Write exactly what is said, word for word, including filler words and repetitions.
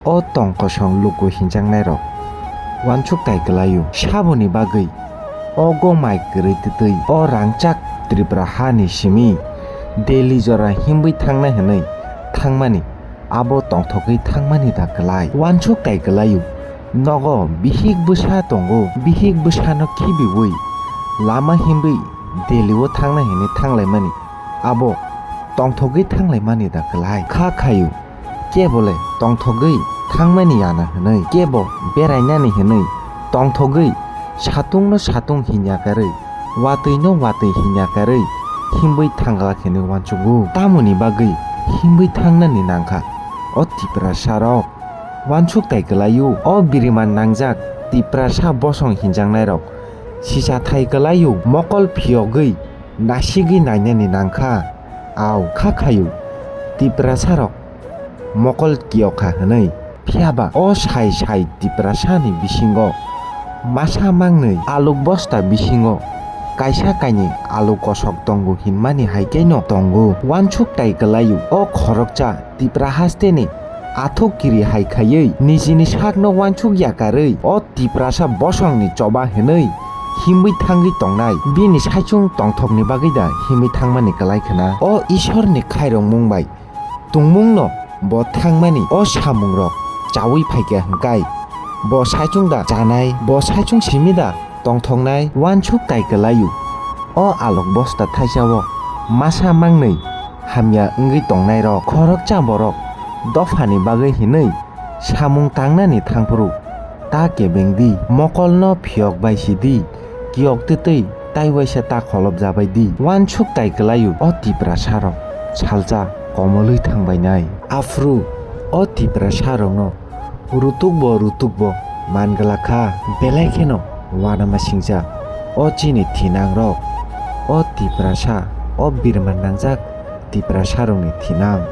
O tong kosong luku hinjaknairok uansuk tai kwlaio. Saboni bagwi o go mai kwrwi twtwi o rangchak Tripura hani simi Delhi jora himbwi thangnai hwnwi thangmani abo tongthogwi thangmani da kwlai? Uansuk tai kwlaio. Nogo bihik bwsa tongo, bihik bwsano khibiwi lama himbwi Delhi o thangnai hwnwi thanglaimani abo tongthogwi thanglaimani da kwlai? Kha khaio. Kebo le tongthogwi thangmani yana hwnwi, kebo berainani hwnwi tongthogwi satungno satung hinya karwi, watwino watwi hinya karwi himbwi thangla khenwi uansugo. Tamoni bagwi himbwi thangnani nangkha o Tiprasarok? Uansuk tai kwlaio. O biriman nangjak Tiprasa bosong hinjaknairok sisa thai kwlaio, mokol phiyogwi nasigwi nainani nangkha. Au kha khaio, Tiprasarok mokol kiyokha hwnwi. Phiyaba o sai sai Tiprasani bisingo masa mangnwi aluk bosta bisingo kaisa kainwi aluk kosok tongo hinmani hai keno tongo. Uansuk tai kwlaio, o khoroksa Tipra hasteni athuk kiri hai khaiwi nijini sakno uansuk yakarwi o Tiprasa bosongni choba hwnwi himwi thangwi tongnai. Bini saichung tongthokni bagwi da himwi thangmani kwlai khna? O Isorni khairokmung bai tongmungno bo thangmani o samungrok chaui phaikha hwnkhe bo saichung da chanai? Bo saichung simi da tongthoknai? Uansuk tai kwlaio. O alok bosta thaisao masa mangnwi hamya wngwi tongnairok khoroksa borok dophani bagwi hinwi samung tangnani thangphuru ta kebeng di, mokolno phiyok bai si di, kiyok twtwi tai waisa ta kholopjabai di. Uansuk tai kwlaio o Tiprasarok salsa komolwi thangbainai. Aphuru o Tiprasarokno rutukbo rutukbo man glak kha, belai kheno uanama singcha o chini thinangrok. O Tiprasa, o birman nangjak Tiprasarokni thinang.